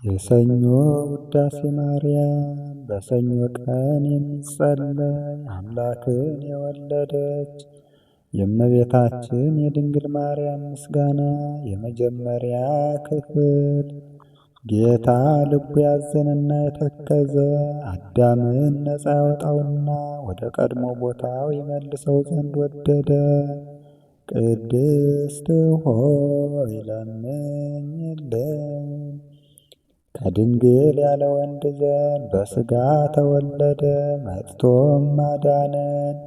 የሰኞ ውዳሴ ማርያም በሰኞ ቀን የሚጸለይ አምላክን የወለደች የእመቤታችን የድንግል ማርያም ምስጋና የመጀመሪያ ክፍል። ጌታ ልቡ ያዘነና የተከዘ አዳምን ነፃ ያወጣውና ወደ ቀድሞ ቦታው ይመልሰው ዘንድ ወደደ። ቅድስት ሆይ ለምኝልን። ከድንግል ያለ ወንድ ዘር በሥጋ ተወለደ፣ መጥቶም አዳነን።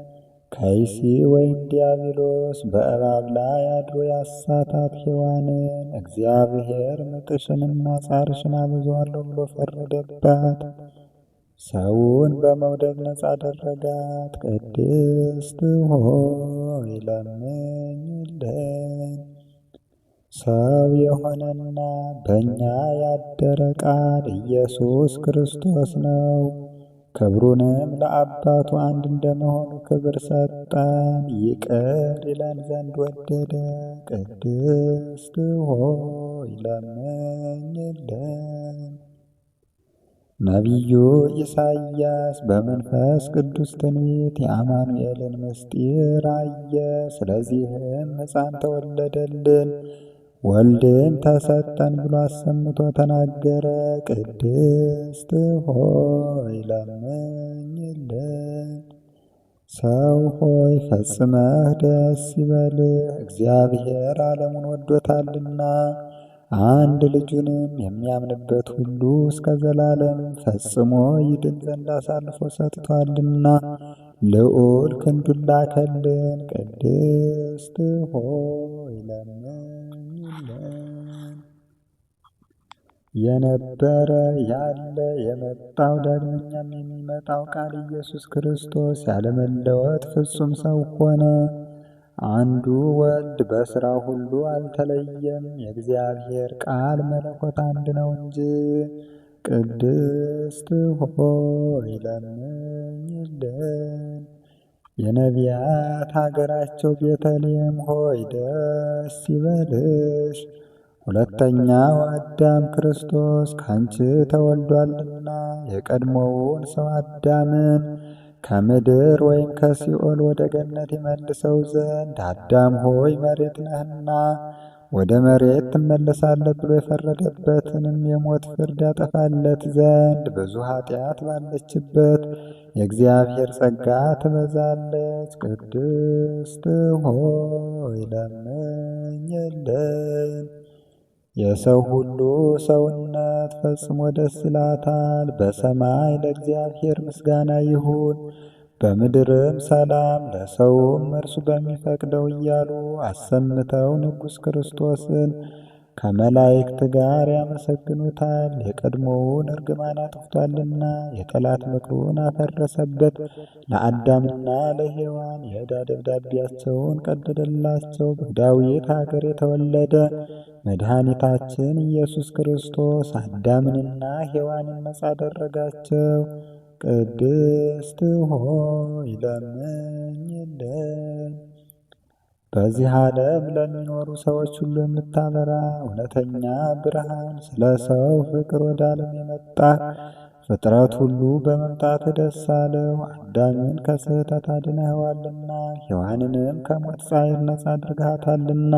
ከይሲ ወይም ዲያብሎስ በእባብ ላይ አድሮ ያሳታት ሔዋንን እግዚአብሔር ምጥሽንና ጻርሽን አበዛዋለሁ ብሎ ፈረደባት። ሰውን በመውደድ ነፃ አደረጋት። ቅድስት ሆይ ለምኝልን። ሰው የሆነና በእኛ ያደረ ቃል ኢየሱስ ክርስቶስ ነው። ክብሩንም ለአባቱ አንድ እንደመሆኑ ክብር ሰጠን፣ ይቅር ይለን ዘንድ ወደደ። ቅድስት ሆይ ለምኝልን። ነቢዩ ኢሳይያስ በመንፈስ ቅዱስ ትንቢት የአማኑኤልን ምስጢር አየ። ስለዚህም ሕፃን ተወለደልን ወልድም ተሰጠን ብሎ አሰምቶ ተናገረ። ቅድስት ሆይ ለምኝልን። ሰው ሆይ ፈጽመህ ደስ ይበልህ፣ እግዚአብሔር ዓለሙን ወዶታልና አንድ ልጁንም የሚያምንበት ሁሉ እስከ ዘላለም ፈጽሞ ይድን ዘንድ አሳልፎ ሰጥቷልና ልዑል ክንዱን ላከልን። ቅድስት ሆይ ለምኝልን። የነበረ ያለ የመጣው ዳግመኛም የሚመጣው ቃል ኢየሱስ ክርስቶስ ያለመለወጥ ፍጹም ሰው ሆነ። አንዱ ወልድ በሥራው ሁሉ አልተለየም፣ የእግዚአብሔር ቃል መለኮት አንድ ነው እንጂ። ቅድስት ሆይ ለምኝልን። የነቢያት ሀገራቸው ቤተልሔም ሆይ ደስ ይበልሽ። ሁለተኛው አዳም ክርስቶስ ካንቺ ተወልዷልና የቀድሞውን ሰው አዳምን ከምድር ወይም ከሲኦል ወደ ገነት ይመልሰው ዘንድ አዳም ሆይ መሬት ነህና ወደ መሬት ትመለሳለህ ብሎ የፈረደበትንም የሞት ፍርድ ያጠፋለት ዘንድ ብዙ ኃጢአት ባለችበት የእግዚአብሔር ጸጋ ትበዛለች። ቅድስት ሆይ ለምኝልን። የሰው ሁሉ ሰውነት ፈጽሞ ደስ ይላታል። በሰማይ ለእግዚአብሔር ምስጋና ይሁን፣ በምድርም ሰላም ለሰውም እርሱ በሚፈቅደው እያሉ አሰምተው ንጉሥ ክርስቶስን ከመላእክት ጋር ያመሰግኑታል። የቀድሞውን እርግማን አጥፍቷልና የጠላት ምክሩን አፈረሰበት። ለአዳምና ለሔዋን የዕዳ ደብዳቤያቸውን ቀደደላቸው። በዳዊት ሀገር የተወለደ መድኃኒታችን ኢየሱስ ክርስቶስ አዳምንና ሔዋንን ነጻ አደረጋቸው። ቅድስት ሆይ ለምኝልን። በዚህ ዓለም ለሚኖሩ ሰዎች ሁሉ የምታበራ እውነተኛ ብርሃን፣ ስለ ሰው ፍቅር ወደ ዓለም የመጣ ፍጥረት ሁሉ በመምጣት ደስ አለው። አዳምን ከስህተት አድነኸዋልና ሔዋንንም ከሞት ጻዕር ነጻ አድርገሃታልና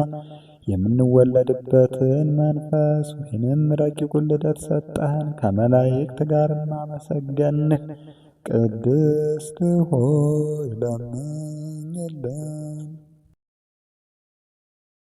የምንወለድበትን መንፈስ ወይንም ረቂቁን ልደት ሰጠህን። ከመላእክት ጋርም አመሰገንህ። ቅድስት ሆይ ለምኝልን።